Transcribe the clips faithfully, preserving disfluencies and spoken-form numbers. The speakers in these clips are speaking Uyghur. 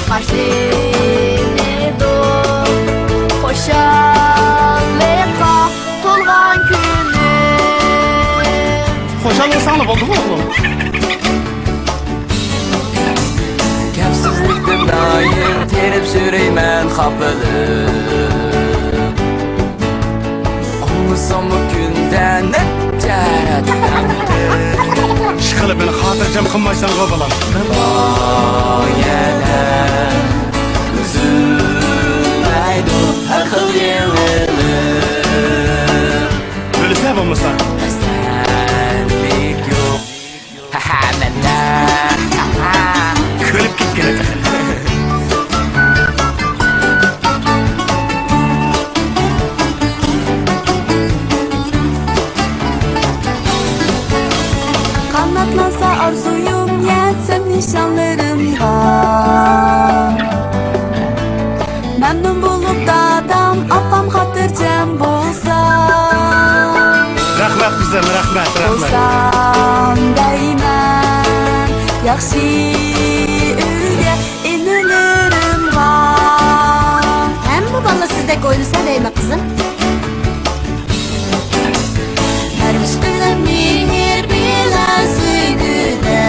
باشلىنىدۇ خۇشاللىققا تولغان كۈنۈم. خۇشال بولساڭلا بولدىغۇ، ئوغلۇم. گەپسىزلىكتىن دائىم تېرىپ سۈرىمەن خاپىلىق. ئاڭلىساممۇ كۈندە نەچچە رەت. ئىشقىلىپ مېنى خاتىرجەم قىلمايسەنغۇ، بالام. غايەدە ئۈزۈلمەيدۇ ھەر خىل يېڭىلىق. ئۆلىسە بولمىسا. خەستەلىك يوق. ھەھە، مەندە. كۈلۈپ كەتكىنى. قاناتلانسا ئارزۇيۇم، يەتسەم نىشانلىرىمغا. مەمنۇن بولۇپ دادام، ئاپام خاتىرجەم بولسا. رەھمەت قىزىم، رەھمەت، رەھمەت. بولسام دەيمەن ياخشى ئۆيگە ئىنىلىرىمغا. ھەممە بالا سىزدەك ئويلىسا دەيمەن قىزىم. ھەر ئىشقىلىپ مېھىر بىلەن سۆيگۈدە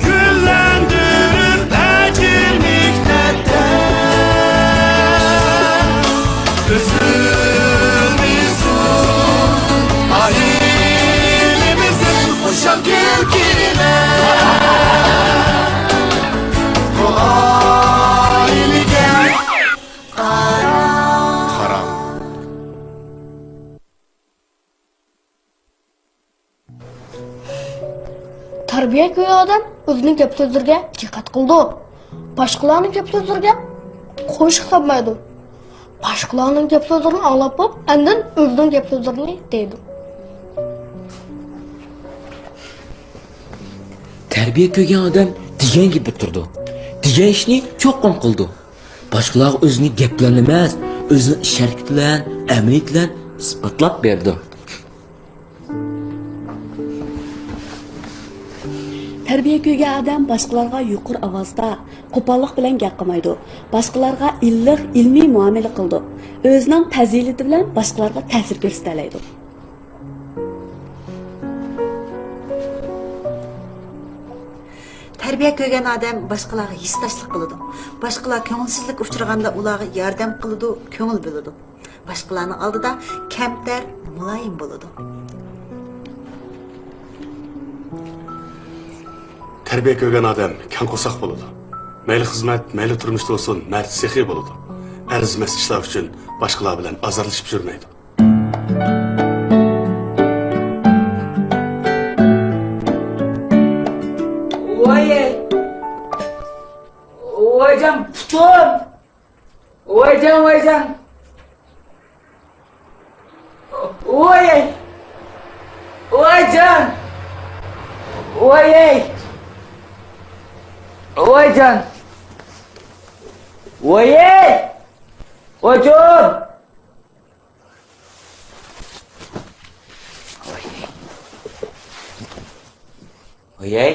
گۈللەندۈرۈپ ئەجىر مېھنەتتە. ئۈزۈلمىسۇن ئائىلىمىزدىن خۇشال كۈلكىلەر. بۇ ئائىلىگە قارا. قارا. تەربىيە كۆرگەن ئادەم ئۆزىنىڭ گەپ-سۆزلىرىگە دىققەت قىلىدۇ. باشقىلارنىڭ گەپ-سۆزلىرىگە قوشۇق سالمايدۇ. باشقىلارنىڭ گەپ-سۆزلىرىنى ئاڭلاپ بولۇپ، ئاندىن ئۆزىنىڭ گەپ-سۆزلىرىنى دەيدۇ. تەربىيە كۆرگەن ئادەم دېگەن گېپىدە تۇرىدۇ. دېگەن ئىشنى چوقۇم قىلىدۇ. باشقىلارغا ئۆزىنى گەپ بىلەن ئەمەس، ئۆزىنى ئىش-ھەرىكىتى بىلەن، ئەمەلىيىتى بىلەن ئىسپاتلاپ بېرىدۇ. تەربىيە كۆرگەن ئادەم باشقىلارغا يۇقىرى ئاۋازدا، قوپاللىق بىلەن گەپ قىلمايدۇ. باشقىلارغا ئىللىق، ئىلمىي مۇئامىلە قىلىدۇ. ئۆزىنىڭ پەزىلىتى بىلەن باشقىلارغا تەسىر كۆرسىتەلەيدۇ. تەربىيە كۆرگەن ئادەم باشقىلارغا ھېسداشلىق قىلىدۇ. باشقىلار كۆڭۈلسىزلىككە ئۇچرىغاندا ئۇلارغا ياردەم قىلىدۇ، كۆڭۈل بۆلىدۇ. باشقىلارنىڭ ئالدىدا كەمتەر، مۇلايىم بولىدۇ. تەربىيە كۆرگەن ئادەم كەڭ قورساق بولىدۇ. مەيلى خىزمەت، مەيلى تۇرمۇشتا بولسۇن، مەردى سېخىي بولىدۇ. ئەرزىمەس ئىشلار ئۈچۈن باشقىلار بىلەن ئازارلىشىپ يۈرمەيدۇ. ۋاي! ۋايجان، پۇتۇم! ۋايجان، ۋايجان! ۋاي! ۋايجان! ۋاي! ۋايجان! ۋاي! ۋايجان! ۋاي!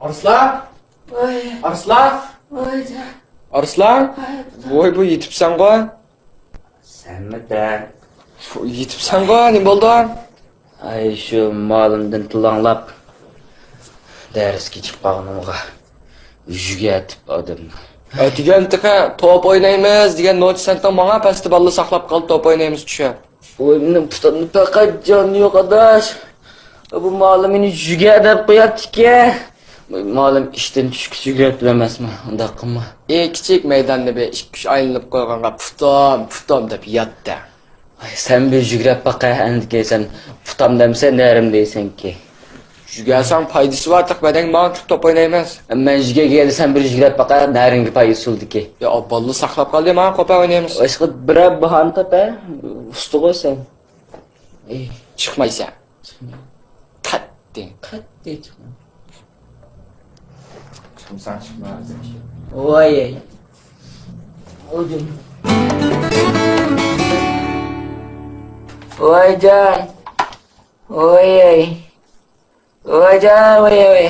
ئارسلان! ۋاي! ئارسلان! ۋايجان! ئارسلان! ۋاي، بۇ يېتىپسەنغۇ؟ سەنمىتەن؟ يېتىپسەنغۇ، نېمە بولدۇڭ؟ ئاي، شۇ مالىمدىن تىل ئاڭلاپ، دەرسكە چىقىپ قالغىنىمغا يۈگەتىپ ئادەمنى. ئەتىگەن تېخى توپ ئوينايمىز دېگەن نوچى سەنتىڭ ماڭا پەستە باللا ساقلاپ قالدى، توپ ئوينايمىز چۈشە. ۋوي، مېنىڭ پۇتۇمدا پەقەت جان يوق، ئاداش. بۇ مالىم مېنى يۈگە دەپ قوياتتىكەن. ۋوي، مالىم ئىشتىن چۈشكىچە يۈگۈرەتتىم ئەمەسمۇ؟ ئۇنداق قىلما. ئى، كىچىك مەيداننى بىر ئىككى ئۈچ ئايلىنىپ قويغانغا پۇتۇم، پۇتۇم دەپ ياتتى. ۋاي، سەن بىر يۈگۈرەپ باقە، ئەندىكى سەن پۇتام دەمسەن، نەرىم دەيسەنكى. يۈگەرسەڭ پايدىسى بار، تېخى بەدەڭگە ماڭا تۇرۇپ توپ ئوينايمىز. مەن يۈگەرگەندە سەن بىر يۈگۈرەپ باقە، نەرىڭگە پايدىسى بولىدىكى. يا، ئابباللا ساقلاپ قالدى، ماڭا قوپە ئوينايمىز. ئىشقىلىپ بىرەر باھانە تاپ، ھە؟ ئۇستا غۇ سەن. ئېي. چىقمايسەن. چىقمايمەن. قەتئىي. قەتئىي چىقمايمەن. چىقمىساڭ چىقما. ۋاي. ئۇدۇم. ۋايجان. ۋاي. ۋايجان، ۋاي، ۋاي.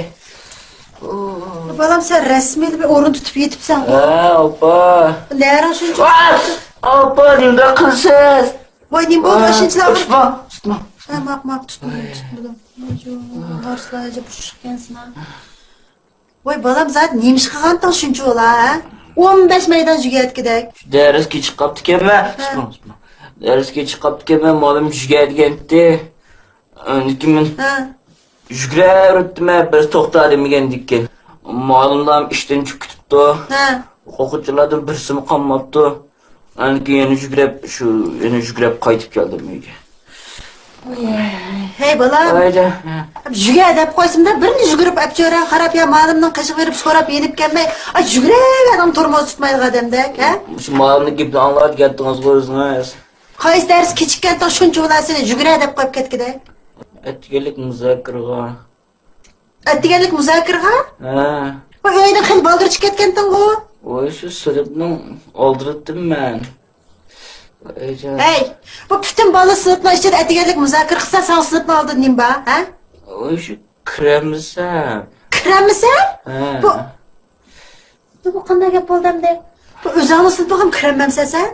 بالام، سەن رەسمىيلا بىر ئورۇن تۇتۇپ يېتىپسەن. ھە، ئاپا. نەرىڭ شۇنچە. ۋاي، ئاپا، نېمىنداق قىلىسىز؟ ۋاي، نېمە بولدى؟ ۋاي، ئاشۇنچىلا. تۇتما، تۇتما. ھە، ماق، ماق، تۇتمىدىم، ۋاي. تۇتمىدىم. ۋاي، جۇ، ۋاي. ھارسىلار ئەجەب ئۇششۇق ئىكەنسىنا. ۋاي بالام، زادى نېمە ئىش قىلغانتىڭ شۇنچىۋالا، ھە؟ ئون بەش مەيدان جۈگەرتكىدەك. دەرسكە چىقىپ قاپتىكەنمەن. ھە. دەرسكە چىقىپ قاپتىكەنمەن، مۇئەللىم جۈگەر دېگەنتى. ئاندىن كېيىن مەن، ھە، يۈگۈرۈۋېرىپتىمەن، بىرسى توختا دېمىگەندىكىن. مۇئەللىملار ئىشتىن چۈشۈپ كېتىپتۇ. ھە. ئوقۇغۇچىلاردىن بىرسىمۇ قالماپتۇ. ئاندىن كېيىن يەنە يۈگۈرۈپ، شۇ، يەنە يۈگۈرۈپ قايتىپ كەلدىم ئۆيگە. ھەي، بالام. ۋايجان. يۈگۈر دەپ قويسىمدا، بىرنى يۈگۈرۈپ ئەپ چۆرەڭ قاراپ يا مالىمنىڭ قېشىغا بېرىپ سوراپ يېنىپ كەلمەي، ئاي، يۈگۈرۈۋەردىڭ تورمۇز تۇتمايدىغان ئادەمدەك، ھە؟ شۇ مالىمنىڭ گېپىنى ئاڭلاپ كەتتىڭىزغۇ ئۆزىڭىز. قايسى دەرس كېچىككەنتىڭ شۇنچە بولا سېنى يۈگۈرە دەپ قويۇپ كەتكۈدەك؟ ئەتىگەنلىك مۇزاكىرىغا. ئەتىگەنلىك مۇزاكىرىغا؟ ھە. ۋاي، ئۆيدىن خېلى بالدۇر چىقىپ كەتكەنتىڭغۇ؟ ۋاي، شۇ سىنىپنىڭ ئالدىدا تۇرۇپتىمەن. ۋايجان. ھەي، بۇ پۈتۈن بالا سىنىپنىڭ ئىچىدە ئەتىگەنلىك مۇزاكىرە قىلسا، ساڭا سىنىپنىڭ ئالدىدا نېمە بار، ھە؟ ۋاي، شۇ كىرەلمىسەم. كىرەلمىسەم؟ ھە. بۇ بۇ قانداق گەپ بولدى ئەمدى؟ بۇ ئۆزۈڭنىڭ سىنىپىغىمۇ كىرەلمەمسەن سەن؟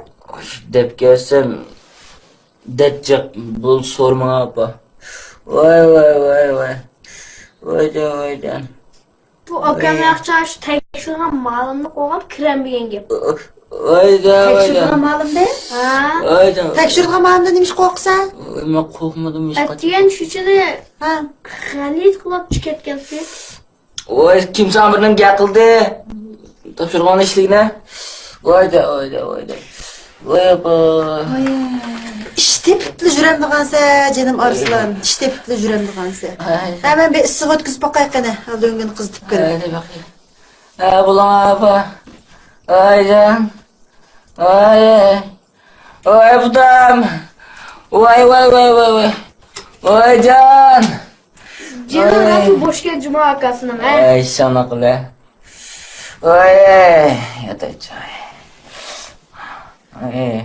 دەپ كەلسەم، دەت جىق، بۇ سورىماڭ ئاپا. ۋاي، ۋاي، ۋاي، ۋاي. ۋايجان، ۋايجان. بۇ ئاكام ياخشى شۇ تەكشۈرگەن مالىمنى قوغلاپ كىرەلمىگەن گەپ. ۋايجان، ۋايجان. تەكشۈرگەن مالىمنى؟ ھە. ۋايجان. تەكشۈرگەن مالىمدىن نېمىشقا قورقىسەن؟ ۋاي، مەن قورقمىدىم ھېچقاچان. ئەتىگەن شۇچىنى، ھە، غەلىتە قىلىپ چىقىپ كەتتى. ۋاي، كىم ساڭا بىر نېمە گەپ قىلدى؟ تاپشۇرغان ئىشلىكنى. ۋايدا، ۋايدا، ۋايدا. ۋاي ئاپا. ۋاي. ئىش تېپىپلا يۈرەمدىغانسەن، جېنىم ئارسلان. ئىش تېپىپلا يۈرەمدىغانسەن. ھە، مەن بىر ئىسسىق ئۆتكۈزۈپ باقاي قېنى. ھە، لۆڭگىنى قىزىتىپ كىرىپ. ھە، بولۇڭ ئاپا. ۋايجان. ۋاي. ۋاي پۇتام! ۋاي، ۋاي، ۋاي، ۋاي، ۋاي! ۋايجان! جېنىم ۋاي. ھازىر بوش ئىكەن جۇما ئاكاسىنىڭ، ھە؟ ۋاي، شۇنداق قىلە. ۋاي، ياتاي جاي. ۋاي.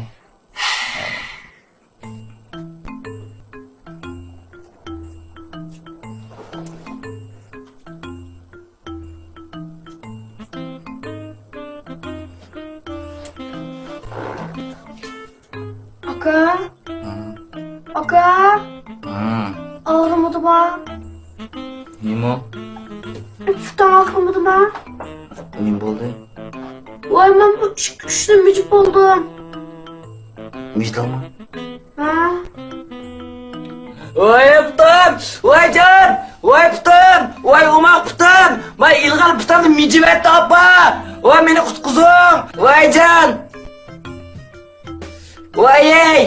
ئاكا. ھە. ئاكا. ھە. ئاغرىمىدىما؟ نېمە؟ پۇتۇڭ ئاغرىمىدىما؟ نېمە بولدى؟ ۋاي، مەن بۇ ئىككى كۈندىن مىجىپ بولدۇم. مىجدىڭمۇ؟ ھە. ۋاي پۇتۇم! ۋاي جان! ۋاي پۇتۇم! ۋاي ئوماق پۇتۇم! ۋاي ئىلغار پۇتۇمنى مىجىۋەتتى ئاپا! ۋاي مېنى قۇتقۇزۇڭ! ۋاي جان! ۋاي ئەي!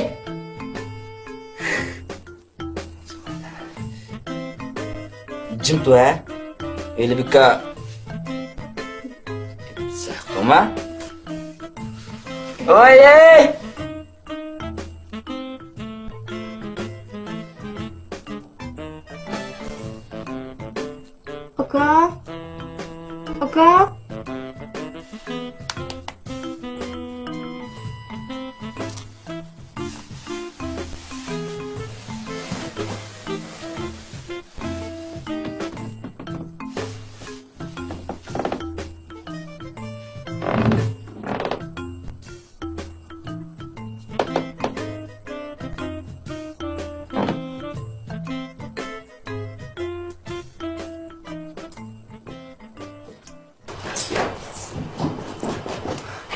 جىم تۇر ھە! ھېلى بىكار. ساقلىما. ۋاي ئەي! ئاكا. ئاكا.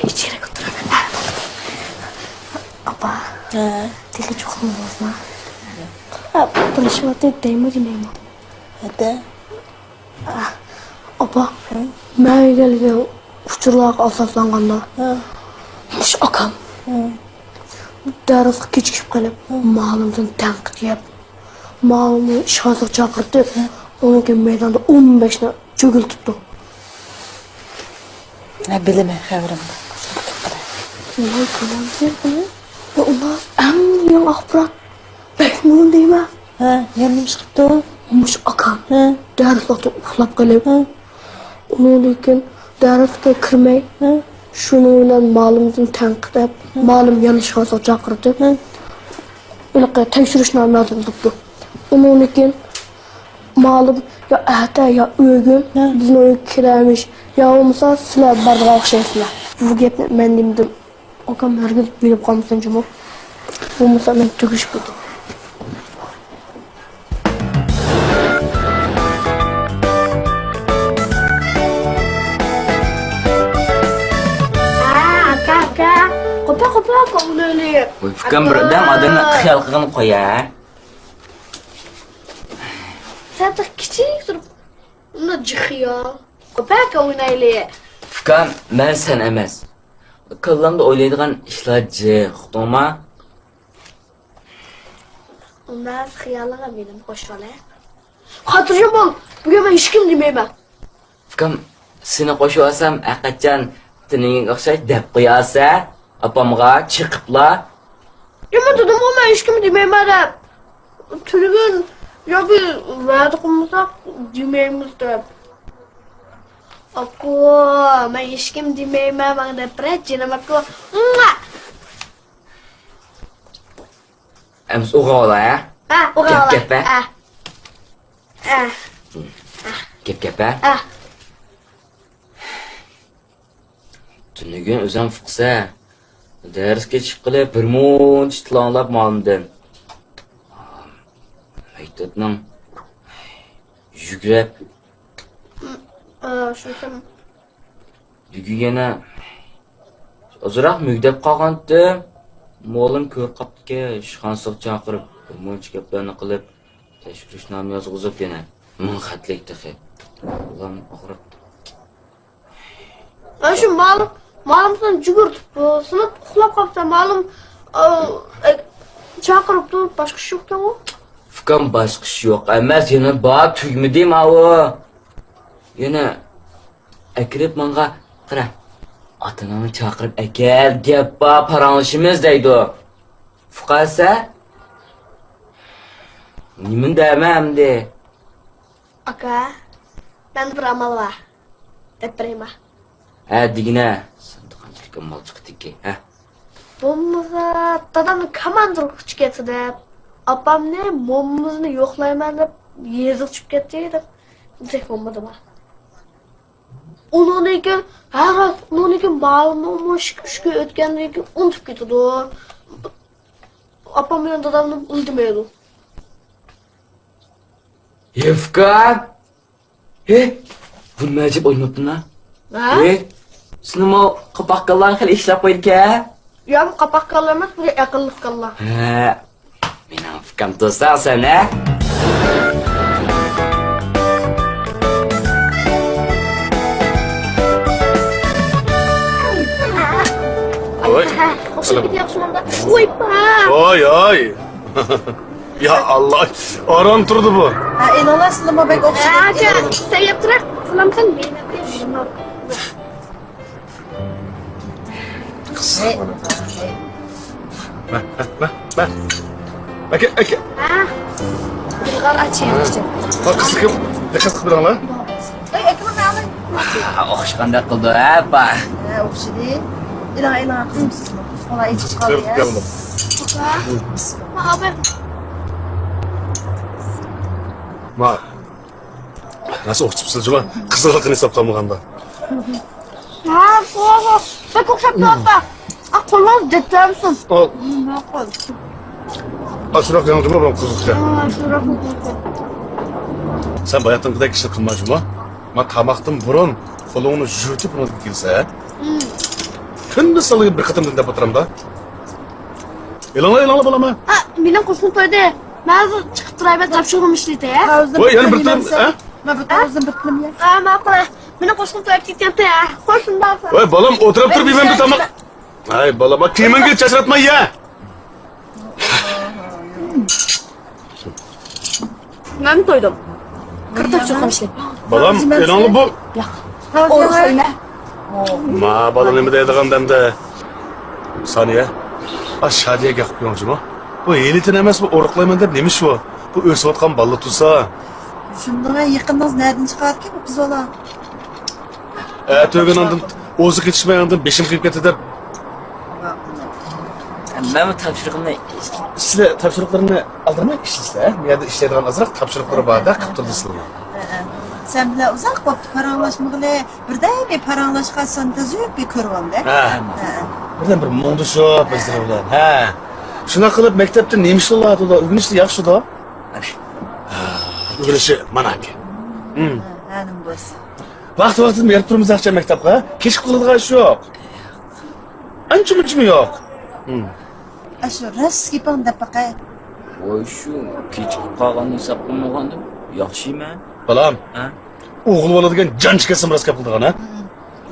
ئىچىرىگە تۇرۇڭ. ئاپا. ھە. تېخى چوقۇم بولما. ھە، بىر ئىش بولدى دەيمۇ دېمەيمۇ. ھەدە. ئاپا، مەن ئۆگەنگەن ئۇچۇرلارغا ئاساسلانغاندا، مۇشۇ ئاكام دەرسكە كېچىكىپ قېلىپ، مۇئەللىمدىن تەنقىد يەپ، مۇئەللىمنى ئىشخانىسىغا چاقىرتىپ، ئۇنىڭ كېيىن مەيداندا ئون بەشنى چۆگۈلتۈپتۇ. ھە، بىلىمەن، خەۋىرىم بار. ۋاي، بۇلار ئەڭ يېڭى ئاخبارات. بەك مۇھىم دەيمەن. ھە، يەنە نېمە ئىش قىپتۇ؟ مۇشۇ ئاكام ھە. دەرس ۋاقتىدا ئۇخلاپ قېلىپ، ھە. ئۇنىڭدىن كېيىن دەرسكە كىرمەي، ھە. شۇنىڭ بىلەن مۇئەللىمدىن تەنقىد يەپ، ھە. مۇئەللىم يەنە ئىشخانىسىغا چاقىردى. ھە. ھېلىقى تەكشۈرۈشنامە يازىلىپتۇ. ئۇنىڭدىن كېيىن مالىم يا ئەتە يا ئۆگۈن بىزنىڭ ئۆيگە كېلەرمىش، يا بولمىسا سىلەر بارىدىغان ئوخشايسىلەر. بۇ گەپنى مەن دېمىدىم. ئاكام ھەرگىز بىلىپ قالمىسۇن جۇمۇ. بولمىسا مەن تۈگىشىپ كېتىمەن. ھە، ئاكا، ئاكا. قوپا، قوپا، ئاكا، ئۇنى ئۆيلىيىپ. ۋاي، ئۇكام، بىردەم ئادەمنى خىيال قىلغىنى قوي، ھە. سەن تېخى كىچىك تۇرۇپ، ئۇنداق جىق خىيال. قوپا، ئاكا، ئوينايلى. ئۇكام، مەن سەن ئەمەس. كاللامدا ئويلايدىغان ئىشلار جىق، ئۇقتۇڭما؟ ئۇنداق خىيالىڭغا مېنىمۇ قوشۇۋال، ھە؟ خاتىرجەم بول، بۈگۈن مەن ھېچكىمگە دېمەيمەن. ئۇكام، سېنى قوشۇۋالسام، ھەرقاچان تۈنۈگۈنگە ئوخشاش دەپ قويارسەن، ئاپامغا چېقىپلا. يا، مەن دېدىمغۇ، مەن ھېچكىمگە دېمەيمەن دەپ. تۈنۈگۈن يا بىر ۋەدە قىلمىساق دېمەيمىز دەپ. ئاكا، مەن ھېچكىمگە دېمەيمەن، ماڭا دەپ بېرە، جېنىم ئاكا. ئەمىسە ئوغۇل بالا، ھە؟ ھە، ئوغۇل بالا. گەپ، گەپ، ھە؟ ھە. ھە. گەپ، گەپ، ھە؟ ھە. تۈنۈگۈن ئۆزۈڭ ئۇقىسەن، دەرسكە چىققىلى بىر مۇنچە تىل ئاڭلاپ مالىمدىن. مەكتەپنىڭ يۈگرەپ. ئا، شۇ سەن. بۈگۈن يەنە ئازراق مۈگدەپ قالغانتىم. مۇئەللىم كۆرۈپ قاپتىكەن، ئىشخانىسىغا چاقىرىپ، بىر مۇنچە گەپلەرنى قىلىپ، تەكشۈرۈشنامە يازغۇزۇپ يەنە مىڭ خەتلىك تېخى. بالام ئاغرىپ. ئا، شۇ مالىم، مالىم سېنى جۈگۈرتۈپتۇ. سىنىپ ئۇخلاپ قاپسەن، مالىم، ئا، ئە، چاقىرىپتۇ، باشقا ئىش يوقكەنغۇ؟ ئۇكام، باشقا ئىش يوق ئەمەس، يەنە بار، تۈگمىدى ماۋۇ. يەنە ئەكىرىپ ماڭا، قارا، ئاتىنىڭنى چاقىرىپ ئەكەل، گەپ بار، پاراڭلىشىمىز دەيدۇ. ئۇقىسەن؟ نېمىنى دەيمەن ئەمدى؟ ئاكا، مەندە بىر ئامال بار. دەپ بېرەيما؟ ھە، دېگىنە. سەندە قانچىلىك ئامال چىقتىكى، ھە؟ بولمىسا، دادامنى كاماندىرغا كەتتى دەپ، ئاپامنى، مومىمىزنى يوقلايمەن دەپ، يېزىغا چۈشۈپ كەتتى دەپ دېسەك بولمىدىما؟ ئۇنىڭدىن كېيىن، ھە، راست، ئۇنىڭدىن كېيىن مالىممۇ ئىككى، ئۈچ كۈن ئۆتكەندىن كېيىن ئۇنتۇپ كېتىدۇ. ئاپام بىلەن دادامنى ئىزدىمەيدۇ. يېفكا! ھې، بۇنى مەن ئەجەب ئويلىماپتىمنا. ھە؟ ھې، سېنىڭمۇ قاپاق كاللاڭ خېلى ئىشلەپ قويىدىكەن. يا، بۇ قاپاق كاللا ئەمەس، بۇ ئەقىللىق كاللا. ھە، مېنىڭ ئۇكام تۇرساڭ سەن، ھە؟ ۋاي. ھە، ئوخشاپ كېتىۋاتىمەن-دە. ۋاي، پا. ۋاي، ۋاي. يا ئاللا، ئاران تۇردى بۇ. ھە، ئېلىڭلار، سىلىمۇ بەك ئوخشىدى. ھە، ئاكا، سەن يەپ تۇرە. سالام سەن، مېنى. مە، مە، مە، مە. ئاكا، ئاكا. ھە. بىلغان ئاچىڭ. ھە. بۇ قىزنى كىم؟ دىققەت قىلىپ بېرىڭلار. ئەي، ئاكا، مەن ئالاي. ھە، ئوخشىغاندەك قىلدى، ھە، ئاپا. ھە، ئوخشىدى. ئېلىڭ، ئېلىڭ، قىزىم سىزمۇ. قولى ئېچىپ قالدى، ھە. مە، نەسە ئوخشىتىپسىز جۇما. قىزىللىقىنى ھېساب قىلمىغاندا. ھە، توغرا. بەك ئوخشاپ تۇرۇپتۇ. ئا، قولىڭىز دەتتەمسۇن. ئال. ماقۇل. ئاشۇراق يەڭ جۇما، بۇ قىزىقكەن. ھە، ئاشۇراق قىزىقكەن. سەن باياتىنقىدەك ئىشنى قىلما جۇما. ما تاماقتىن بۇرۇن قولۇڭنى يۇيۇپ ئۇنىڭدىن كېلسە. كۈندە سالىگە بىر قېتىمدىن دەپ ئولتۇرامدا. ئېلىڭلار، ئېلىڭلار، بولامەن. ئا، مېنىڭ قوشنام تويدى. مەن ھازىر چىقىپ تۇراي، مەن تاپشۇرۇقۇم ئىشلىتەي، ھە؟ ۋاي، يەنە بىر قېتىم، ھە؟ مەن بىر تاماقتىن بىر تىلىم يەي. ھە، ماقۇل. مېنىڭ قوشنام تويۇپ كېتەمتى، ھە؟ قوشنام بارسا. ۋاي، بالام، ئولتۇرۇپ تۇرۇپ يېمەمدۇ تاماق؟ ھەي، بالام، كىيىمىڭگە چاچراتماي يە. مەن تويدۇم. قىرىق تاپشۇرۇقۇم ئىشلەپ. بالام، ئېلىڭلار بۇ. ياق. ئورۇق تويمە. ما، بالا نېمە دەيدىغان دەمدە؟ سانىيە، ئا، شادىيە گەپ قىلىڭ جۇما. بۇ ھېلىتىن ئەمەس، بۇ ئورۇقلايمەن دەپ نېمە ئىش بۇ؟ بۇ ئۆسۈۋاتقان بالىلار تۇرسا. شۇندىمۇ يېقىندىن نەدىن چىقاركەن بۇ قىز بالا؟ ئەتە ئۆگۈن ئاندىن ئوزۇق يېتىشمەي ئاندىن بېشىم قېيىپ كەتتى دەپ. مەنمۇ تاپشۇرۇقۇمنى. سىلەر تاپشۇرۇقلىرىنى ئالدىرىماي ئىشلىسىلەر، ھە؟ بۇ يەردە ئىشلەيدىغان ئازراق تاپشۇرۇقلىرى بار-دە، قىپتۇرىدۇ سىلەرنى. ھە، ھە. سەن بىلەن ئۇزاق بوپتۇ پاراڭلاشمىغىلى. بىردەم بىر پاراڭلاشقان سەن تۈزۈك بىر كۆرۈۋالدى. ھە. ھە. بىردەم بىر مۇڭدىشىپ بىزلەر بىلەن. ھە. شۇنداق قىلىپ مەكتەپتە نېمە ئىشلار بولۇۋاتىدۇ؟ ئۆگىنىشتە ياخشىدۇ؟ ئۆگىنىشى مانا ئىكەن. ھە، ھە، نېمە بولسا. ۋاقتى-ۋاقتىدا بېرىپ تۇرىمىز ئاخشام مەكتەپكە. كېچىكىپ قالىدىغان ئىش يوق. ئانچە-مۇنچىمۇ يوق. ئاشۇ راست گېپىڭ دەپ باقاي. ۋاي شۇ، كېچىكىپ قالغاننى ھېساب قىلمىغاندىم ياخشىمەن. بالام، ھە؟ ئوغۇل بالا دېگەن جان چېكەتسىمۇ راست گەپ قىلىدىغان، ھە؟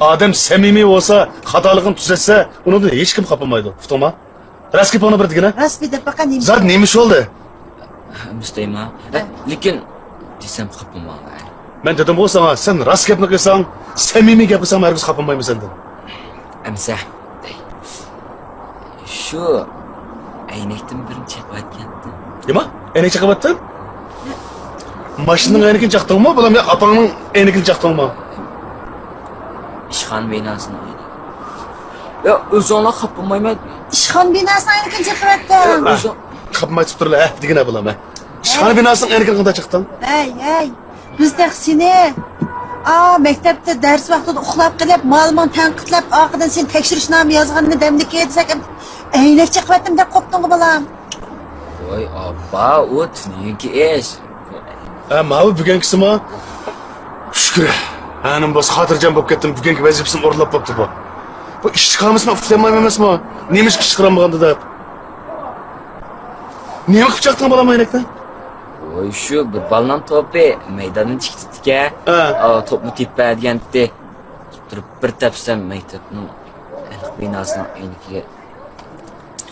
ئادەم سەمىمىي بولسا، خاتالىقىنى تۈزەتسە، ئۇنىڭدىن ھېچكىم خاپىمايدۇ. ئۇقتۇڭما؟ راست گېپىڭنى بىر دېگىنە. راست بىر دەپ باقا نېمە؟ زادى نېمە ئىش بولدى؟ ئەمىسە دەيما. ھە؟ لېكىن دېسەم خاپىماڭ. مەن دېدىمغۇ ساڭا، سەن راست گەپنى قىلساڭ، سەمىمىي گەپ قىلساڭ، مەن ھەرگىز خاپىمايمەن سەندىن. ئەمىسە دەي. شۇ ئەينەكتىن بىرنى چېقىۋەتكەنتىم. نېمە؟ ئەينەك چېقىۋەتتىڭ؟ ماشىنىنىڭ ئەينىكىنى چاقتىڭمۇ، بالام، يا ئاپاڭنىڭ ئەينىكىنى چاقتىڭمۇ؟ ئىشخانا بىناسىنىڭ ئەينىكى. يا، ئۆزۈڭلار خاپىمايمەن. ئىشخانا بىناسىنىڭ ئەينىكىنى چېقىۋەتتىڭ. ئۆزۈڭ خاپىماي تۇرۇپتۇرلا، ھە، دېگىنە بالام، ھە. ئىشخانا بىناسىنىڭ ئەينىكىنى قانداق چاقتىڭ؟ ھەي، ھەي. بىز تېخى سېنى، ئا، مەكتەپتە دەرس ۋاقتىدا ئۇخلاپ قېلىپ، مۇئەللىمىڭ تەنقىدلەپ، ئارقىدىن سېنى تەكشۈرۈشنامە يازغىنىنى دەمدىكى دېسەك، ئەينەك چېقىۋەتتىم دەپ قوپتۇڭغۇ، بالام. ۋاي ئاپا، ئۇ تۈنۈگۈنكى ئىش. ھە، ماۋۇ بۈگۈنكىسىمۇ؟ شۈكۈر. ھە، نېمە بولسا خاتىرجەم بولۇپ كەتتىم، بۈگۈنكى ۋەزىپىسىنى ئورۇنلاپ بوپتۇ بۇ. بۇ ئىشچى قالمىسىمۇ ئۇسلىيالمايمەن ئەمەسمۇ؟ نېمە ئىشقا ئىشقىرانمىغاندا دەپ. نېمە قىلىپ چاقتىڭ بالام ئەينەكنى؟ ۋاي شۇ بىر بالىنىڭ توپى مەيداندىن چىقىپ كېتىپتىكەن. ھە. ئا، توپنى تېپىپ بەر دېگەنتى. تۇرۇپ بىر تەپسەم مەكتەپنىڭ ھېلىقى بىناسىنىڭ ئەينىكىگە.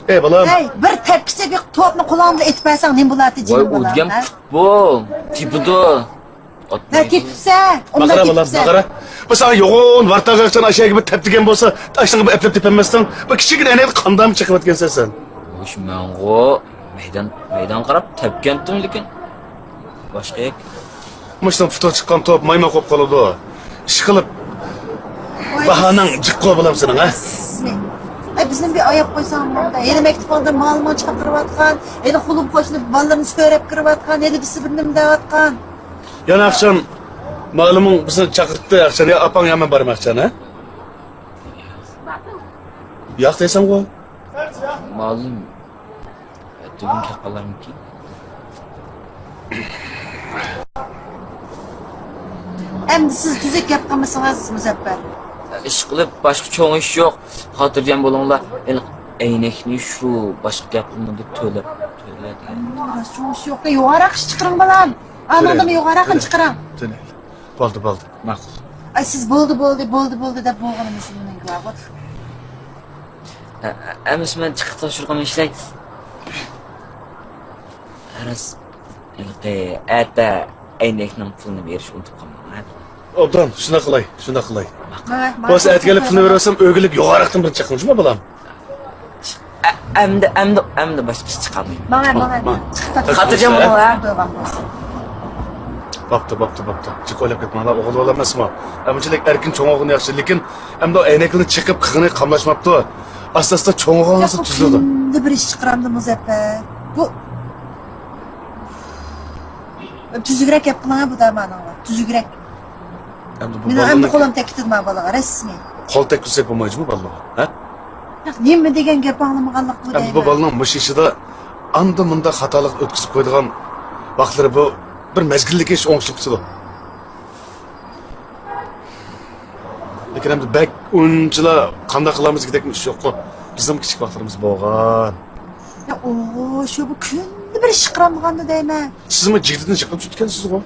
ئەي بالام. ئەي، بىر تەپكىچە بىر توپنى قولۇڭ بىلەن ئېتىپ بەرسەڭ نېمە بولاتتى، ۋاي جېنىم ئۇ بالام، دېگەن ھە؟ پۇتبول. تېپىدۇ. ھە، تېپىپسە، ئۇنداق بەقىرە بالام، تېپىپسە. بەقىرە. بۇ ساڭا يوغان ۋارتاغاقچان ئاشەگە بىر تەپ دېگەن بولسا، ئاشۇنىڭغا بىر ئەپلەپ تېپەلمەستىڭ. بۇ كىچىككىنە ئەينەكنى قانداقمۇ چېقىۋەتكەنسەن سەن؟ ھوش، مەنغۇ مەيدان، مەيدان قاراپ تەپكەنتىم، لېكىن باشقا يەر. مۇشۇنىڭ پۇتىغا چىققان توپ مايماق بولۇپ قالىدۇ. ئىشقىلىپ، ۋاي، باھانىڭ جىققۇ بالام سېنىڭ، ھە؟ ئەي، بىزنى بىر ئاياپ قويساڭ بولدى. ھېلى مەكتۇپ ئالدىدا مۇئەللىمىڭ چاقىرىۋاتقان، ھېلى خۇلۇم قوشنا بالىلىرىنى سۆرەپ كىرىۋاتقان، ھېلى بىرسى بىر نېمە دەۋاتقان. يەنە ئاخشام مۇئەللىمىڭ بىزنى چاقىرتتى، ئاخشام يا ئاپاڭ يا مەن بارىمەن ئاخشام، ھە؟ ياق دەيسەنغۇ؟ مۇئەللىم، ئەتىگۈن كەپ قالارمىكىن؟ ئەمدى سىز تۈزۈك گەپ قىلمىسىڭىز، مۇزەپپەر. ئىشقىلىپ، باشقا چوڭ ئىش يوق. خاتىرجەم بولۇڭلار. ئەينەك، ئەينەكنى شۇ باشقا گەپ قىلمىدى، تۆلەپ، تۆلەپ. راست چوڭ ئىش يوق. يوغانراق ئىش چىقىرىڭ، بالام. ئانىڭدىن يوغانراقىنى چىقىرىڭ. تۆلەيلى. بولدى، بولدى. ماقۇل. ئاي، سىز بولدى، بولدى، بولدى، بولدى دەپ بولغىنىمىز نېمە بار؟ ئە-، ئە-، ئەمىسە مەن چىقىپ تاپشۇرۇقۇمنى ئىشلەي. راست، ھېلىقى ئەتە ئەينەكنىڭ پۇلىنى بېرىشنى ئۇنتۇپ قالماڭ، ھە؟ ئوبدان، شۇنداق قىلاي، شۇنداق قىلاي. ماڭا، ماڭا بولسا ئەتىگەنلىك پۇلنى بېرىۋەرسەم، ئۆگىلىك يوغانراقتىن بىرنى چېقىڭ، جۇما بالام. ئە-، ئەمدى، ئەمدى، ئەمدى باشقا ئىش چىقالمايمەن. ماڭا، ماڭا. ماڭ. خاتىرجەم بولۇڭلار. بوپتۇ، بوپتۇ، بوپتۇ. جىق ئويلاپ كەتمەڭلار، ئوغۇل بالا ئەمەسمۇ. ئەمچىلىك ئەركىن چوڭ بولغىنى ياخشى، لېكىن ئەمدى ئەينەكلىرىنى چېقىپ قىغىنى قاملاشماپتۇ. ئاستا-ئاستا چوڭ بولغانسېرى تۈزىلىدۇ. كۈندە بىر ئىش چىقىرامدۇ مۇزەپپەر. بۇ تۈزۈكرەك گەپ قىلىڭ، بۇ دەرمانىڭلار. تۈزۈكرەك. ئەمدى بۇ مېنىڭ ئەمدى بالىنى قولۇم تەگكۈزدى مانا بالىغا، رەسمىي. قول تەگكۈزسەك بولمايدۇ جۇمۇ بالىغا، ھە؟ ياق، نېمە دېگەن گەپ ئاڭلىمىغانلىق بۇ ئەمدى بۇ دەيمەن. بالىنىڭ مۇشۇ ئىشىدا ئاندا-مۇندا خاتالىق ئۆتكۈزۈپ قويىدىغان ۋاقىتلىرى بۇ بىر مەزگىللىك ئىش، ئوڭشىلىپ كېتىدۇ. لېكىن ئەمدى بەك ئۇنچىلا قانداق قىلارمىز دېگۈدەك ئىش يوققۇ. بىزنىڭ كىچىك ۋاقىتلىرىمىز بولغان. يا، ئوغۇ، شۇ بۇ كۈندە بىر ئىش چىقىرامدىغاندا دەيمەن. سىزمۇ جىگدىدىن چىقىپ تۇتقانسىزغۇ؟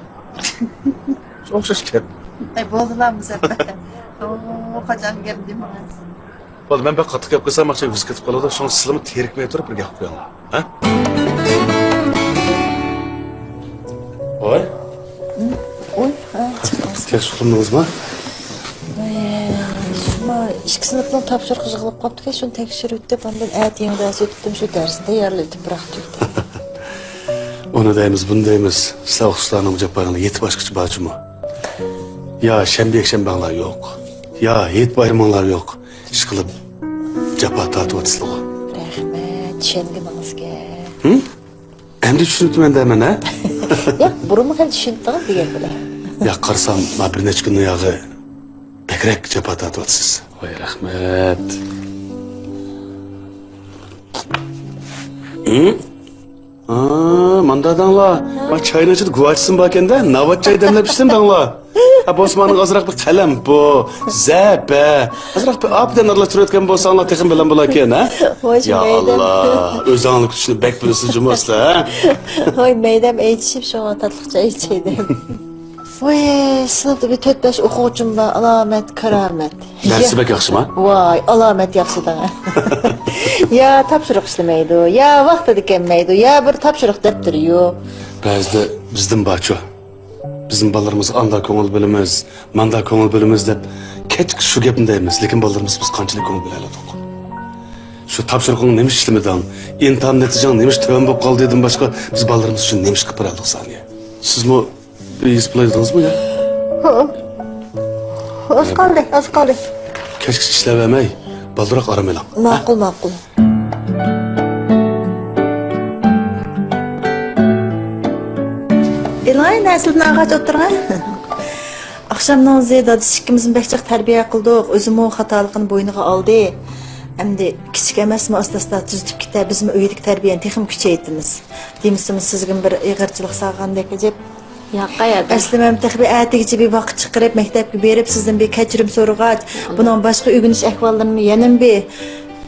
شۇ ئوخشاش گەپ. ئەي، بولدىلا، مۇزەپپەر. ئوغۇ، قاچان گەپ دېمىڭىز. بولدى، مەن بەك قاتتىق گەپ قىلسام، ئاخشام ۋىز كېتىپ قالىدۇ. شۇڭا سىلىمۇ تېرىكمەي تۇرۇپ بىر گەپ قىلىڭلار. ھە؟ ۋاي. ھە؟ ۋاي، ھە، چىقىڭىز. تېخى ئۇخلىمىدىڭىزمۇ؟ ۋاي، شۇ ئىككى سىنىپنىڭ تاپشۇرۇقى يىغىلىپ قاپتىكەن، شۇنى تەكشۈرۈۋېتىپ، ئاندىن ئەتە يېڭى دەرس ئۆتۈپتىم، شۇ دەرسنى تەييارلاۋېتىپ بىراقتى. ئۇنى دەيمىز، بۇنى دەيمىز. سىلەر ئوقۇتقۇچىلارنىڭ جاپايىڭلار ھېيت باشقىچە بارچىمۇ؟ يا شەنبە يەكشەنبەڭلار يوق، يا ھېيت بايرىمىڭلار يوق. ئىشقىلىپ، جاپا تارتىۋاتىسىلىغۇ. رەھمەت. چۈشەنگىنىڭىزگە. ھىم؟ ئەمدى چۈشىنىپتىمەن دەمەن، ھە؟ ياق، بۇرۇنمۇ خېلى چۈشىنىپتىڭىز دېگەن بىلەن. ياق، قارىسام، ما بىر نەچچە كۈننىڭ ياغى بەكرەك جاپا تارتىۋاتىسىز. ۋاي، رەھمەت. ھىم؟ ھا، ماندا دەڭلا. ما چاينىڭ ئىچىدە گۇۋاچىسىمۇ باركەن-دە، ناۋات چاي دەملەپ ئىچتىم دەڭلا. ھە، بولسا مانىڭ ئازراق بىر قەلەم بۇ، زەپە. ئازراق بىر ئابدەن ئارىلاشتۇرۇۋەتكەن بولساڭلار تېخىمۇ بەلەن بولاركەن، ھە؟ خوش، يا مەيدەم. ئاللا، ئۆزۈڭلار كۈتۈشنى بەك بىلىسىز جۇمۇ ئەسلى، ھە؟ ھوي، مەيدەم ئېيتىشىپ شۇڭا تاتلىق چاي ئىچەي دەپ. ۋاي، سىنىپتا بىر تۆت-بەش ئوقۇغۇچىم بار، ئالامەت، كارامەت. دەرسى بەك ياخشىما؟ ۋاي، ئالامەت ياخشى دەڭە. يا تاپشۇرۇق ئىشلىمەيدۇ، يا ۋاقتىدا كەلمەيدۇ، يا بىر تاپشۇرۇق دەپتىرى يوق. بەزىدە بىزدىن بارچۇ. بىزمۇ بالىلىرىمىزغا ئاندا كۆڭۈل بۆلىمىز، ماندا كۆڭۈل بۆلىمىز دەپ كەچكە شۇ گەپنى دەيمىز، لېكىن بالىلىرىمىز بىز قانچىلىك كۆڭۈل بۆلەلىدۇق؟ شۇ تاپشۇرۇقۇڭنى نېمىش ئىشلىمىدىڭ؟ ئىمتىھان نەتىجەڭ نېمىش تۆۋەن بولۇپ قالدى دىن باشقا بىز بالىلىرىمىز ئۈچۈن نېمىش قىلىپ بېرەلىدۇق سانىيە؟ سىزمۇ يېزىپ بولايدىڭىزمۇ يا؟ ھە. ئاز قالدى، ئاز قالدى. كەچكىچە ئىشلەۋەرمەي، بالدۇراق ئارام ئېلىڭ. ماقۇل، ماقۇل. ئېلىڭاي، نەرسىلىدىن ئالغاچ ئولتۇرۇڭ. ئاخشامنىڭ ئۆزى دادىسى ئىككىمىزمۇ بەك جىق تەربىيە قىلدۇق. ئۆزىمۇ خاتالىقىنى بوينىغا ئالدى. ئەمدى كىچىك ئەمەسمۇ، ئاستا-ئاستا تۈزىتىپ كېتە. بىزمۇ ئۆيدىكى تەربىيەنى تېخىمۇ كۈچەيتىمىز. دېمىسىمۇ سىزگىمۇ بىر ئېغىرچىلىق سالغاندەك ئەجەب. ياق، قەيەردە. ئەسلى مەن تېخى بىر ئەتىگىچە بىر ۋاقىت چىقىرىپ، مەكتەپكە بېرىپ، سىزدىن بىر كەچۈرۈم سورىغاچ، بۇنىڭ باشقا ئۆگىنىش ئەھۋاللىرىنى يەنىمۇ بىر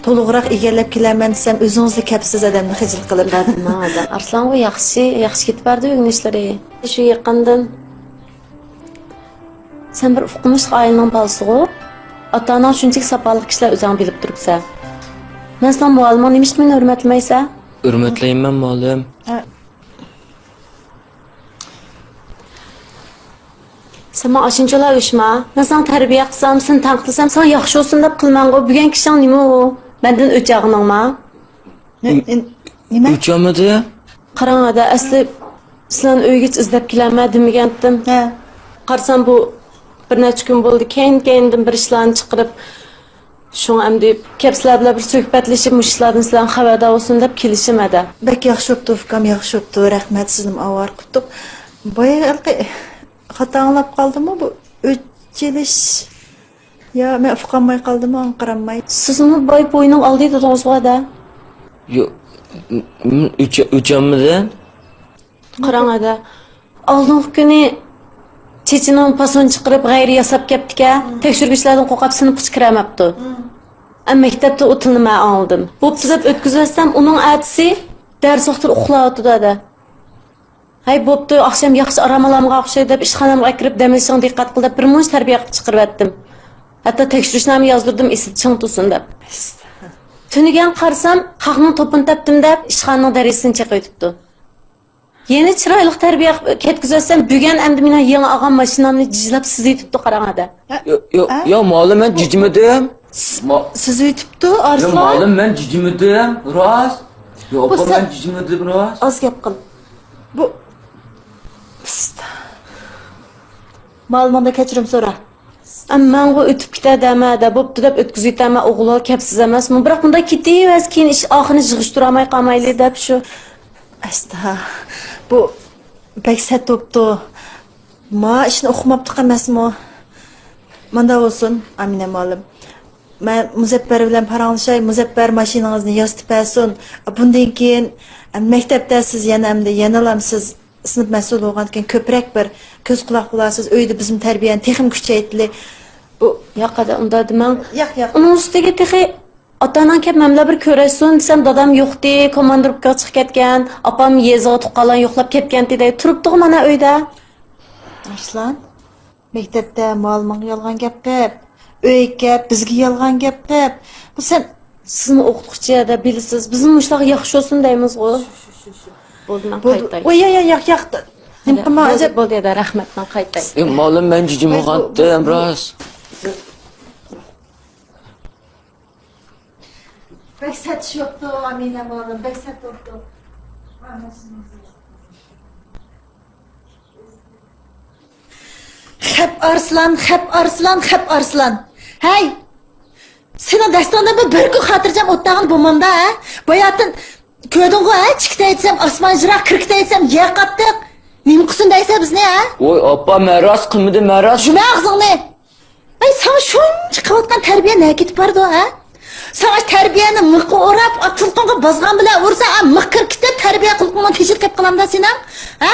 تولۇقراق ئىگىلەپ كېلەرمەن دېسەم، ئۆزىڭىزلا كەپسىز ئادەمنى خىجىل قىلىپ. بەردىم، ھە، ئارسلانغۇ ياخشى، ياخشى كېتىپ بارىدۇ ئۆگىنىشلىرى. شۇ يېقىندىن سەن بىر ئوقۇمۇشلۇق ئائىلىنىڭ بالىسىغۇ؟ ئاتا-ئاناڭ شۇنچىلىك ساپالىق كىشىلەر ئۆزۈڭ بىلىپ تۇرۇپسەن. مەن سېنىڭ مۇئەللىمىڭ، نېمىشقا مېنى ھۆرمەتلىمەيسەن؟ ھۆرمەتلەيمەن، مۇئەللىم. ھە. سەن ماڭا ئاشۇنچىلا ئۆچمە. مەن ساڭا تەربىيە قىلسام، سېنى تەنقىدلىسام، ساڭا ياخشى بولسۇن دەپ قىلىمەنغۇ. بۈگۈن كىشىڭ نېمە ئۇ؟ مەندىن ئۆچ ئالغىنىڭما؟ نېمە؟ ئۆچ ئالمىدىم. قاراڭ ئادە، ئەسلى سىلەرنى ئۆيگىچە ئىزدەپ كېلەرمەن دېمىگەنتىم. ھە. قارىسام، بۇ بىر نەچچە كۈن بولدى، كەينى-كەينىدىن بىر ئىشلارنى چىقىرىپ، شۇڭا ئەمدى كەپ سىلەر بىلەن بىر سۆھبەتلىشىپ، مۇشۇ ئىشلاردىن سىلەرنى خەۋەردار بولسۇن دەپ كېلىشىم ھەدە. بەك ياخشى بوپتۇ، ئۇكام، ياخشى بوپتۇ. رەھمەت، سىزنىمۇ ئاۋارە قىپتۇق. بايا ھېلىقى خاتا ئاڭلاپ قالدىممۇ بۇ ئۆچ ئېلىش؟ يا مەن ئۇقالماي قالدىممۇ، ئاڭقىرالماي؟ سىزمۇ بايا بوينۇڭ ئالدى دېدىڭىزغۇ ھەدە. يو-، م-، م-، ئۆچ-، ئۆچ ئالمىدىم. قاراڭ ھەدە. ئالدىنقى كۈنى چېچىنىڭ پاسونى چىقىرىپ، غەيرىي ياساپ كەپتىكەن. مم. تەكشۈرگۈچىلەردىن قورقۇپ، سىنىپقىچە كىرەلمەپتۇ. مم. ئەمما مەكتەپتە ئۇ تىلنى مەن ئاڭلىدىم. بوپتۇ دەپ ئۆتكۈزۈۋەتسەم، ئۇنىڭ ئەتىسى دەرس ۋاقتىدا ئۇخلاۋاتىدۇ ھەدە. ھەي، بوپتۇ، ئاخشام ياخشى ئارام ئالامغان ئوخشايدۇ دەپ، ئىشخانامغا ئەكىرىپ، دەم ئېلىشىڭغا دىققەت قىل دەپ، بىر مۇنچە تەربىيە قىلىپ چىقىرىۋەتتىم. ھەتتا تەكشۈرۈشنامە يازدۇردۇم، ئېسىدە چىڭ تۇرسۇن دەپ. تۈنۈگۈن قارىسام، قاقنىڭ توپىنى تەپتىم دەپ، ئىشخانىنىڭ دېرىزىسىنى چېقىۋېتىپتۇ. يەنە چىرايلىق تەربىيە كەتكۈزۈۋەتسەم، بۈگۈن ئەمدى مېنىڭ يېڭى ئالغان ماشىنامنى جىجىلاپ سىزىۋېتىپتۇ، قاراڭ ھەدە. يا، يا، ھە؟ يا، مۇئەللىم، مەن جىجىمىدىم. ما-، سىزىۋېتىپتۇ، يا، ئارسلان. مۇئەللىم، مەن جىجىمىدىم، راست. يا، بۇ ئاپا، سەن مەن جىجىمىدىم، راست. ئاز گەپ قىل. بۇ، پىست. مۇئەللىمىڭدىن كەچۈرۈم سورا. ئەمما مەنغۇ ئۆتۈپ كېتە دەمە، دە، بوپتۇ دەپ ئۆتكۈزۈۋېتەمەن، ئوغلۇ كەپسىز ئەمەسمۇ. بىراق بۇنداق كېتىۋەرسە، كېيىن ئىش ئاخىرىنى يىغىشتۇرالماي قالمايلى دەپ شۇ. ئەستا، بۇ بەك سەت بوپتۇ. ما ئىشنى ئۇقماپتىق ئەمەسمۇ؟ ماندا بولسۇن، ئامىنە مۇئەللىم. مەن مۇزەپپەر بىلەن پاراڭلىشاي، مۇزەپپەر ماشىنىڭىزنى ياسىتىپ بەرسۇن. بۇندىن كېيىن مەكتەپتە سىز يەنە ئەمدى يەنىلا سىز سىنىپ مەسئۇلى بولغاندىكىن كۆپرەك بىر كۆز قۇلاق بولارسىز، ئۆيدە بىزمۇ تەربىيەنى تېخىمۇ كۈچەيتىلى. بۇ ياق، ھەدە، ئۇنداق دېمەڭ. ياق، ياق. ئۇنىڭ ئۈستىگە تېخى ئاتا-ئاناڭ كەپ مەن بىلەن بىر كۆرۈشسۇن دېسەم، دادام يوقتى، كوماندىركىغا چىقىپ كەتكەن، ئاپام يېزىغا تۇغقانلارنى يوقلاپ كەتكەنتى دەي تۇرۇپتىغۇ مانا ئۆيدە. ئارسلان، مەكتەپتە مۇئەللىمىڭگە يالغان گەپ قىپ، ئۆيگە كەپ بىزگە يالغان گەپ قىپ. بۇ سەن سىزمۇ ئوقۇتقۇچى ھەدە، بىلىسىز، بىزمۇ مۇشۇلارغا ياخشى بولسۇن دەيمىزغۇ. شۇ، شۇ، شۇ، شۇ. بولدى، مەن قايتاي. ۋوي، ياق، ياق، ياق، ياق. نېمە قىلما، بولدى، ئەجەب. بولدى، ھەدە، رەھمەت، مەن قايتاي. ئى، مۇئەللىم، مەن جىجىمغانتىم، راست. بەك سەت ئىش بوپتۇ، ئامىنە مۇئەللىم، بەك سەت بوپتۇ. خەپ ئارسلان، خەپ ئارسلان، خەپ ئارسلان. ھەي! سېنىڭ دەستىڭدىن بىر، بىر كۈن خاتىرجەم ئولتۇرغىنى بولمامدا، ھە؟ باياتىن كۆردۈڭغۇ، ھە؟ چىقىتەي دېسەم ئاسمان يىراق، كىركىتەي دېسەم يەر قاتتىق. نېمە قىلسۇن دەيسەن بىزنى، ھە؟ ۋاي ئاپا، مەن راست قىلمىدىم، مەن راست. جۇمە ئاغزىڭنى! ئەي، ساڭا شۇنچە قىلىۋاتقان تەربىيە نەگە كېتىپ بارىدۇ، ھە؟ ساڭا تەربىيەنى مىخقا ئوراپ، قۇلىقىڭغا بازغان بىلەن ئۇرسا، ئا، مىخ كىرىپ كېتىپ، تەربىيە قۇلىقىڭنىڭ تېشىدا كېلىپ قالامدا سېنىڭ، ھە؟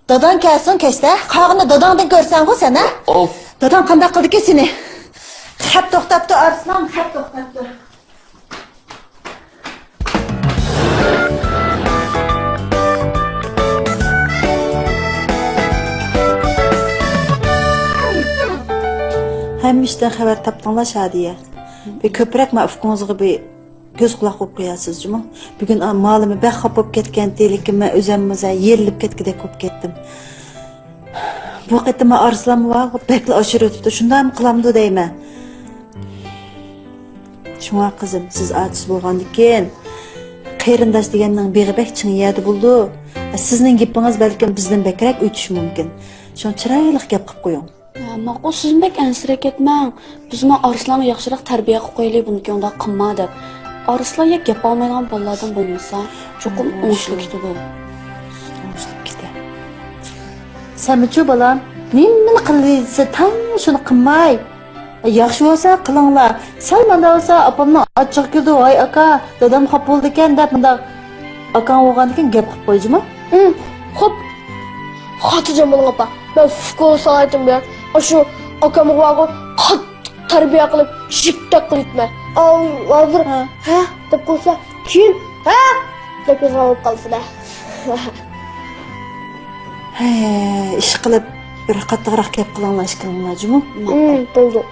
داداڭ كەلسۇن كەچتە، قالغىنىنى داداڭدىن كۆرسەڭغۇ سەن، ھە؟ ئوف. داداڭ قانداق قىلدىكىن سېنى؟ خەپ توختاپتۇ، ئارسلان، خەپ توختاپتۇ. ھەممە ئىشتىن خەۋەر تاپتىڭلار، شادىيە. بىر كۆپرەك ماۋۇ ئۇكىڭىزغا بىر كۆز قۇلاق بولۇپ قويارسىز جۇمۇ. بۈگۈن، ئا، مالىمى بەك خاپا بولۇپ كەتكەنتى، لېكىن مەن ئۆزۈممۇ يېرىلىپ كەتكۈدەك بولۇپ كەتتىم. بۇ قېتىم ئارسلانمۇ بار، بەكلا ئاشۇرۇۋېتىپتۇ، شۇنداقمۇ قىلامدۇ دەيمەن. شۇڭا قىزىم، سىز ئاجىز بولغاندىكىن، قېرىنداش دېگەننىڭ بېغى بەك چىڭ يەردە بولىدۇ. سىزنىڭ گېپىڭىز بەلكىم بىزدىن بەكرەك ئۆتۈشى مۇمكىن. شۇڭا چىرايلىق گەپ قىلىپ قويۇڭ. ھە، ماقۇل، سىزمۇ بەك ئەنسىرەپ كەتمەڭ. بىزمۇ ئارسلانغا ياخشىراق تەربىيە قىلىپ قويايلى، بۇنىڭكى ئۇنداق قىلما دەپ. ئارسلان يەپ گەپ ئاڭلىمايدىغان بالىلاردىن بولمىسا، چوقۇم ئوڭشىلىپ كېتىدۇ. ئوڭشىلىپ كېتە. سەنمۇچۇ بالام، نېمىنى قىلىۋېرسە تاڭ شۇنى قىلماي. ياخشى بولسا قىلىڭلار. سەل مانداق بولسا ئاپامنىڭ ئاچچىقى كېلىدۇ، ۋاي ئاكا، دادام خاپا بولىدىكەن دەپ مۇنداق ئاكاڭ بولغاندىكىن گەپ قىلىپ قويجىما. ھىم، خوپ. خاتىرجەم بولۇڭ ئاپا. مەن فۇكو سائىتىم بىلەن ئاشۇ ئاكامغا بارغۇ قاتتىق تەربىيە قىلىپ، يىپتەك قىلىۋېتىمەن. ئاۋۇ ھازىر ھە. ھە دەپ قويسا، كېيىن ھە دەپ يازغان بولۇپ قالسىدە. ھە، ئىشقىلىپ بىر قاتتىقراق گەپ قىلىڭلار ئىككىڭلار جۇمۇ. ھىم، بولدى.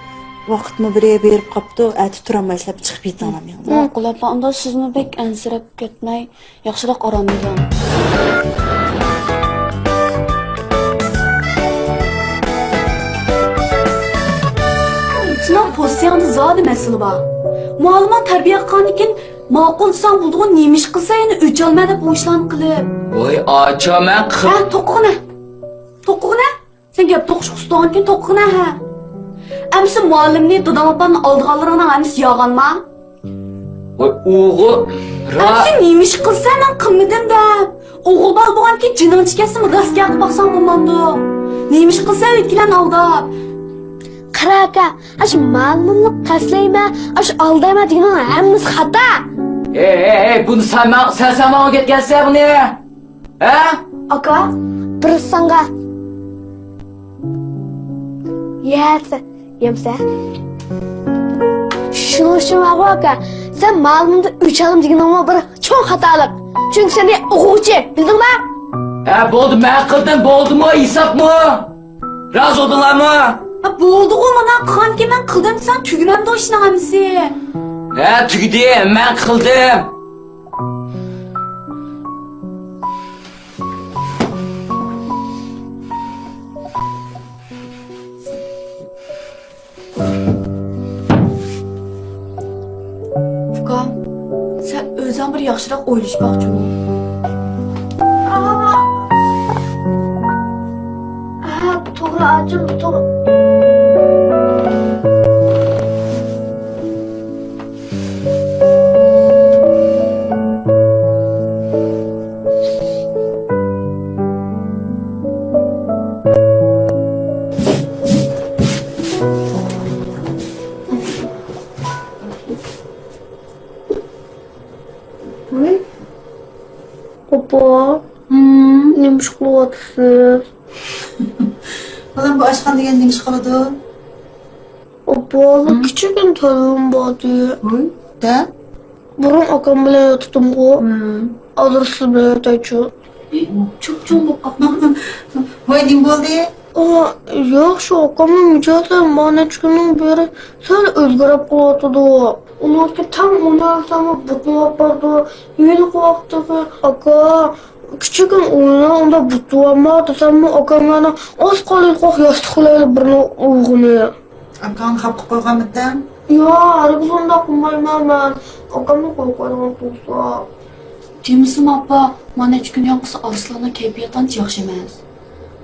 ۋاقىتمۇ بىر يەرگە بېرىپ قاپتۇ، ئەتە تۇرالمايسىلەر، چىقىپ كېتىڭلار مېڭىڭلار. ماقۇل ئاپا، ئۇنداق سىزمۇ بەك ئەنسىرەپ كەتمەي، ياخشىراق ئارام ئېلىڭ. سېنىڭ پوزىتسىيەڭدە زادى مەسىلە بار. مۇئەللىمىڭ تەربىيە قىلغاندىكىن ماقۇل دېسەڭ بولىدىغۇ، نېمە ئىش قىلسا يەنە ئۆچ ئالىمەن دەپ بۇ ئىشلارنى قىلىپ. ۋاي ئاچا، مەن قىل- ھە، توقۇغىنە. توقۇغىنە. سەن گەپ توقۇشقا ئۇستىغانكەن توقۇغىنە، ھە. ئەمسە مۇئەللىمنى، دادام ئاپامنى ئالدىغانلىرىڭنىڭ ھەممىسى يالغانما؟ ۋاي ئوغۇل، را- ئەمسە نېمە ئىش قىلسا مەن قىلمىدىم دەپ. ئوغۇل بالا بولغاندىكىن جېنىڭ چىقسىمۇ راست گەپ قىلىپ باقساڭ بولمامدۇ؟ نېمە ئىش قىلسا ئۆيدىكىلەرنى ئالداپ؟ قارا ئاكا، ئاشۇ مۇئەللىمنى قەستلەيمەن، ئاشۇ ئالدايمەن دېگىنىڭ ھەممىسى خاتا. ئەي، ئەي، ئەي، بۇنى سەن ماڭا، سەن، سەن ماڭا ئۆگەتكەنسەن بۇنى. ھە؟ ئاكا، بىر ساڭا. يەسە، يەمسە. شۇنىڭ ئۈچۈن بارغۇ ئاكا، سەن مۇئەللىمدىن ئۆچ ئالىمەن دېگىنىڭمۇ بىر چوڭ خاتالىق. چۈنكى سەن ئوقۇغۇچى، بىلدىڭما؟ ھە، بولدى، مەن قىلدىم، بولدىمۇ، ھېسابمۇ؟ راست بولدۇڭلارمۇ؟ ھە، بولدىغۇ، مانا قىلغانكى مەن قىلدىم دېسەڭ تۈگىمەمدۇ ئىشنىڭ ھەممىسى؟ ھە، تۈگىدى، مەن قىلدىم. ئۇكام، سەن ئۆزۈڭ بىر ياخشىراق ئويلىشىپ باقچۇ. ئاھ، توغرا، ئاچىم، توغرا. ۋاي. ئاپا، ھىم؟ نېمە ئىش قىلىۋاتىسىز؟ بالام، بۇ ئاشخانا دېگەن نېمە ئىش قىلىدۇ؟ ئاپا، ھىم؟ كىچىككىنە تەلىپىم باردى. ۋاي، دە؟ بۇرۇن ئاكام بىلەن ياتاتتىمغۇ. ھىم. ھازىر سىز بىلەن ياتايچۇ. چوپچوڭ بولۇپ قاپتۇ. ۋاي، نېمە بولدى؟ ئا، ياخشى، ئاكامنىڭ مىجەزى مانەچكىنىڭ بېرى سەل ئۆزگىرىپ قېلىۋاتىدۇ. ئۇنىڭكى تەڭ ئوينىۋەرسەممۇ بۇتنى ئاپىرىدۇ. ھېلىقى ۋاقىتتىكى ئاكا، كىچىككىنە ئوينا، ئۇندا بۇت بارمۇ دېسەممۇ، ئاكام يەنە ئاز قالىدىغۇ ياستۇق بىلەن بىرنى ئۇرغىنى. ئاكاڭنى خاپا قىلىپ قويغانمىدىڭ؟ ياق، ھەرگىز ئۇنداق قىلمايمەن مەن. ئاكامنى قويۇپ قويىدىغان تۇرسا. دېمىسىمۇ ئاپا، مانا نەچچە كۈندىن بۇيان ئارسلاننىڭ كەيپىياتى ئانچە ياخشى ئەمەس.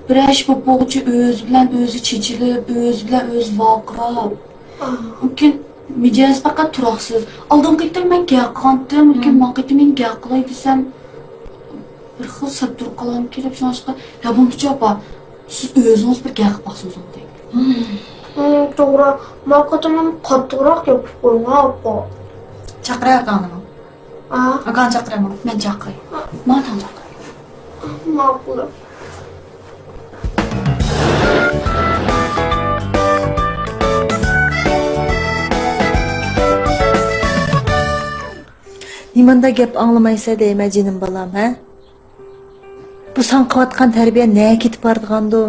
بىرەر ئىش بولۇپ بولغۇچە ئۆزى بىلەن ئۆزى چېچىلىپ، ئۆزى بىلەن ئۆزى ۋارقىراپ. ئاھ. مۇمكىن مىجەزى پەقەت تۇراقسىز. ئالدىنقى قېتىم مەن گەپ قىلغانتىم، لېكىن ماڭقى قېتىم مېنى گەپ قىلاي دېسەم، بىر خىل سەت تۇرۇپ قالغان كېلىپ، شۇڭلاشقا، يا بولمىسا ئاپا، سىز ئۆزىڭىز بىر گەپ قىلىپ باقسىڭىز بولدى. ھىم، توغرا. ماڭقى قېتىم قاتتىقراق گەپ قىلىپ قويۇڭ، ئاپا. چاقىراي ئاكاڭنى. ئا؟ ئاكاڭنى چاقىراي ماڭا. مەن چاقىراي. ماڭا تاڭ چاقىراي. ماقۇل. نېمانداق گەپ ئاڭلىمايسەن دەيمەن جېنىم بالام، ھە؟ بۇ ساڭا قىلىۋاتقان تەربىيە نەگە كېتىپ بارىدىغاندۇ؟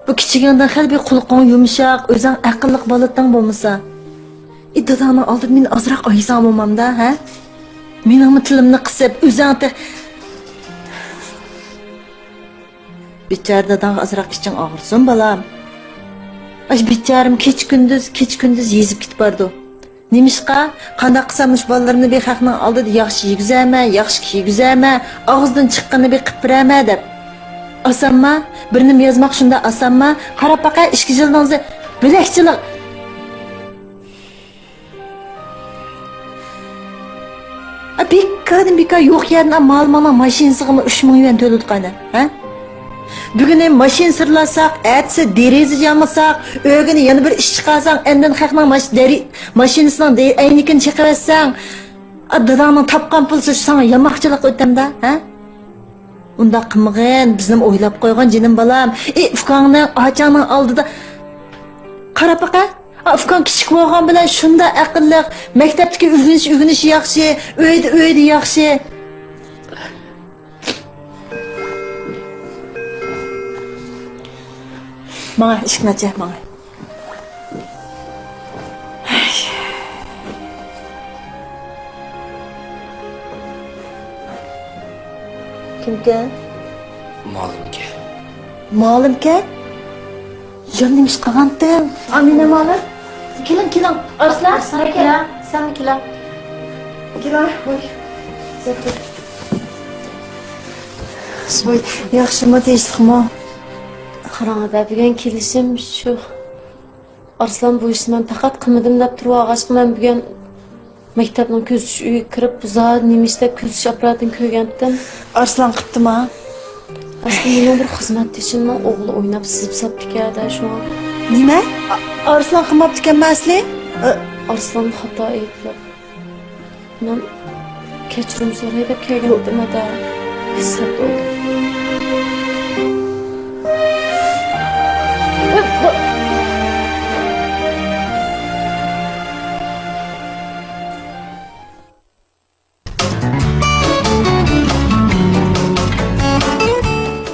بۇ كىچىكىڭدىن خېلى بىر قۇلىقىڭ يۇمشاق، ئۆزۈڭ ئەقىللىق بالا ئىدىڭ بولمىسا. ئى، داداڭنىڭ ئالدىدا مېنى ئازراق ئايىساڭ بولمامدا، ھە؟ مېنىڭمۇ تىلىمنى قىسىپ، ئۆزۈڭ تېخى. بىچارە داداڭغا ئازراق ئىچىڭ ئاغرىسۇن، بالام. ئاشۇ بىچارىم كېچە-كۈندۈز، كېچە-كۈندۈز يېزىپ كېتىپ بارىدۇ. نېمىشقا؟ قانداق قىلسام مۇشۇ بالىلىرىمنى بىر خەقنىڭ ئالدىدا ياخشى يېگۈزەمەن، ياخشى كىيگۈزەمەن، ئاغزىدىن چىققىنىنى بىر قىلىپ بېرەمەن دەپ. ئاسانما؟ بىر نېمە يازماق شۇنداق ئاسانما؟ قاراپ باقە، ئىككى جىلدىڭىزدا بۆلەكچىلىك. ئا، بىكاردىن بىكار يوق يەردىن مالىمنىڭ ماشىنىسىغىمۇ ئۈچ مىڭ يۈەن تۆلىدۇق ئەنە، ھە؟ بۈگۈنى ماشىنا سىرلاساق، ئەتىسى دېرىزە يامىساق، ئۆگۈنى يەنە بىر ئىش چىقارساڭ، ئاندىن خەقنىڭ ماش-، دەرى-، ماشىنىسىنىڭ دە-، ئەينىكىنى چېقىۋەتسەڭ، ئا، داداڭنىڭ تاپقان پۇلى شۇ ساڭا ياماقچىلىق ئۆتەمدۇ، ھە؟ ئۇنداق قىلمىغىن، بىزنىمۇ ئويلاپ قويغىن جېنىم بالام. ئى، ئۇكاڭنىڭ، ئاچاڭنىڭ ئالدىدا قاراپ باقە. ئا، ئۇكاڭ كىچىك بولغان بىلەن شۇنداق ئەقىللىق، مەكتەپتىكى ئۆگىنىش، ئۆگىنىشى ياخشى، ئۆيدە، ئۆيدە ياخشى. ماڭا ئىشىكنى ئاچە، ماڭا. كىمكەن؟ مالىمكەن. مالىمكەن؟ يا نېمە ئىش قىلغانتىڭ؟ ئامىنە مالىم. كېلىڭ، كېلىڭ. ئارسلان، ئارسلان، كېلىڭ. سەن كېلىڭ. كېلىڭ. ۋاي. ۋاي، ياخشىمۇ، تىنچلىقمۇ؟ قاراڭ، ئادا، بۈگۈن كېلىشىم شۇ. ئارسلان بۇ ئىشنى مەن پەقەت قىلمىدىم دەپ تۇرۇۋالغاچقا، مەن بۈگۈن مەكتەپنىڭ كۆزىتىش ئۆيىگە كىرىپ، بۇ زادى نېمە ئىش دەپ كۆزىتىش ئاپپاراتىنى كۆرگەنتىم. ئارسلان قىپتىما؟ ئەسلى مېنىڭ بىر خىزمەتدىشىمنىڭ ئوغلى ئويناپ سىزىپ ساپتىكەن-دە، شۇڭا. نېمە؟ ئا-، ئارسلان قىلماپتىكەنما ئەسلى؟ ئا-، ئارسلان خاتا ئېيتىپ. مەن كەچۈرۈم سوراي دەپ كەلگەنتىم، ئادا. سەت بولدى.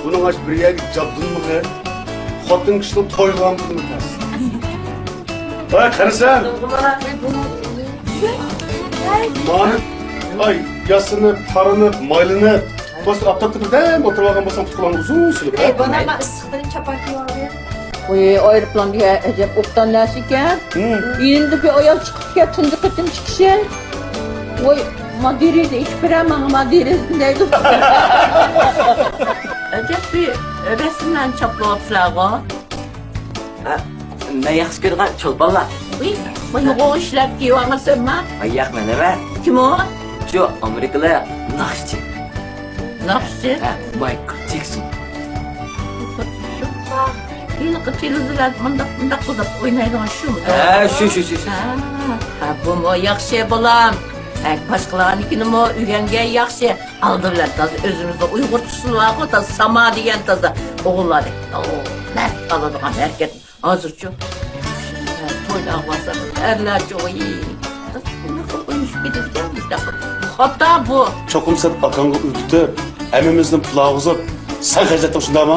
بۇنىڭ ئاش بىر يەرگە جابدۇنمۇ خەير؟ خوتۇن كىشىنىڭ تويغان پۇلىمۇ تەس. ۋاي قارىسام. مانا، ئاي، ياسىنىپ، تارىنىپ، مايلىنىپ، بولسا ئاپتاپتا بىردەم ئولتۇرۇۋالغان بولساڭ، پۇتۇقلارنى ئۇزۇن سۈرۈپ، ھە؟ بۇنىڭغا ئىسسىقتىن چاپان كىيىۋالدىم. ۋاي، ئايروپىلاندا ئەجەب ئوبدان نەرسە ئىكەن. ھىم. يېنىمدا بىر ئايال چىقىپتىكەن، تۇنجى قېتىم چىقىشى. ۋاي، مادېرىزنى ئېچىپ بېرە ماڭا، مادېرىزنى دەيدۇ. ئەجەب بىر رەسىملەرنى چاپلاۋاپسىلەرغۇ. ھە، مەن ياخشى كۆرىدىغان چولپانلار. ۋىي، مانا ئۇيغۇر ئىشلەپ كىيىۋالغانسەنما؟ ھە، ياق، مەن ئەمەس. كىم ئۇ؟ شۇ ئامېرىكىلىق ناخشىچى. ناخشىچى؟ ھە، مايكل جېكسون. ھېلىقى تېلېۋىزورلاردا مۇنداق، مۇنداق قىلىپ ئوينايدىغان شۇمۇ؟ ھە، شۇ، شۇ، شۇ، شۇ. ھە، ھە، بۇمۇ ياخشى، بالام. ھە، باشقىلارنىڭكىنىمۇ ئۆگەنگەن ياخشى. ئالدى بىلەن تازا ئۆزىمىزنىڭ ئۇيغۇرچىسى بارغۇ، تازا ساما دېگەن تازا ئوغۇللاردەك. ئوو، مەست قالىدىغان ھەرىكەت. ھازىرچۇ؟ تويدا ئاۋازلار، ئەرلەرچۇ، ۋىي. قىز نېمە قىلىپ ئوينىشىپ كېتىدىكەن مۇشۇنداق قىلىپ؟ خاتا بۇ. چوقۇم سەن ئاكاڭغا ئۆگىتىپ، ھەممىمىزدىن پۇل ئالغۇزۇپ، سەن خەجلەتتىڭ، شۇنداقمۇ؟